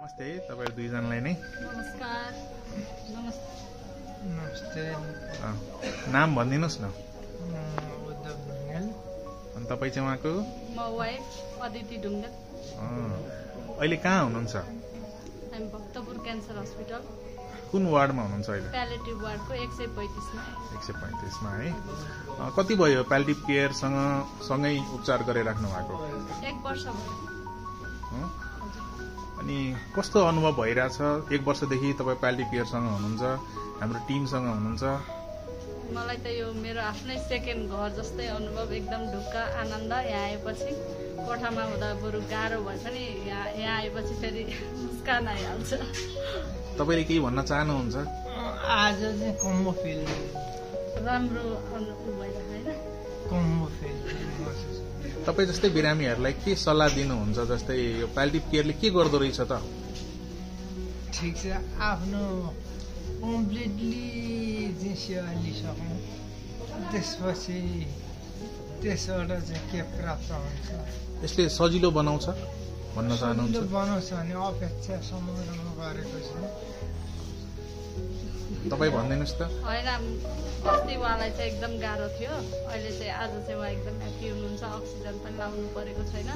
नमस्ते तपाईहरु दुईजनालाई नै नमस्कार। नमस्ते। नाम भनिदिनुस् न। उद्धव ढुङ्गेल। अनि तपाई चाहिँ उहाँको? म वाइफ अदिति ढुङ्गेल। अहिले कहाँ हुनुहुन्छ? हामी भक्तपुर क्यान्सर हस्पिटल। कुन वार्डमा हुनुहुन्छ अहिले? प्यालेटिभ वार्डको 135 मा। 135 मा है। कति भयो प्यालेटिभ केयर सँगै उपचार गरिराख्नु भएको? 1 वर्ष भयो। अनि कस्तो अनुभव भइरहेछ? 1 वर्षदेखि तपाई प्यालेटिभ केयरसँग हुनुहुन्छ, हाम्रो टिमसँग हुनुहुन्छ। मलाई त यो मेरो आफ्नै सेकेन्ड घर जस्तै अनुभव, एकदम ढुक्क आनन्द। यहाँ आएपछि कोठामा हुँदा बरु गाह्रो भए पनि यहाँ आएपछि फेरि मुस्कान आइहाल्छ। तपाईले केही भन्न चाहनुहुन्छ? आज चाहिँ कम्बो फिल राम्रो अनुभव भइरहेको हैन? Combo feel. तपाई जस्तै बिरामीहरूलाई के सल्लाह दिनुहुन्छ? जस्तै यो प्यालेटिभ केयरले के गर्दो रहेछ त? ठिक छ, आफ्नो कम्प्लिटली चाहिँ सेवा लिइसक्नु, त्यसपछि त्यसबाट चाहिँ के प्राप्त हुन्छ। यसले सजिलो बनाउँछ भन्न चाहनुहुन्छ? सजिलो बनाउँछ भने अपेक्षा समग्रमा गरेको छ। तपाई भनिदिनुस् त। होइन, अस्ति उहाँलाई चाहिँ एकदम गाह्रो थियो, अहिले चाहिँ आज चाहिँ उहाँ एकदम ह्याप्पी हुनुहुन्छ। अक्सिजन पनि लाउनु परेको छैन,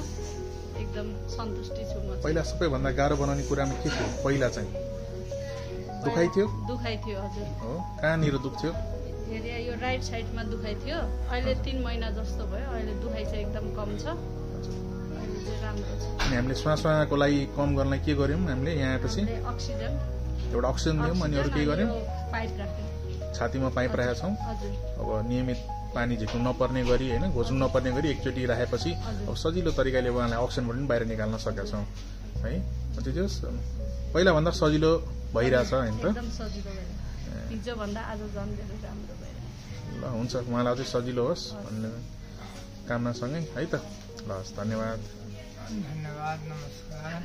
एकदम सन्तुष्टि छु म। पहिला सबैभन्दा गाह्रो बनाउने कुरामा के थियो? पहिला चाहिँ दुखाइ थियो? दुखाइ थियो हजुर। हो, कहाँनिर दुख्थ्यो? एरिया यो राइट साइडमा दुखाइ थियो। अहिले 3 महिना जस्तो भयो, अहिले दुखाइ चाहिँ एकदम कम छ, अहिले चाहिँ राम्रो छ। अनि हामीले श्वासको लागि कम गर्नलाई के गर्यौं? हामीले यहाँ आएपछि अक्सिजन एउटा अक्सिजन दियौं। अनि अरु के गर्यौं? पाइप राख्यौं, छातीमा पाइप राखेका छौं। हजुर। अब नियमित पानी झिक्नु नपर्ने गरी हैन, घोच्नु नपर्ने गरी एकचोटी राखेपछि अब सजिलो तरिकाले उहाँलाई अक्सिजनबाट पनि बाहिर निकाल्न सकेका छौं है। त्यो पहिला भन्दा सजिलो भइरहेछ हैन त? एकदम सजिलो भयो। हिजो भन्दा आज झन् धेरै राम्रो भयो। ल हुन्छ, उहाँलाई अझै सजिलो होस् भन्ने कामनासँगै है त। ल, धन्यवाद। धन्यवाद, नमस्कार।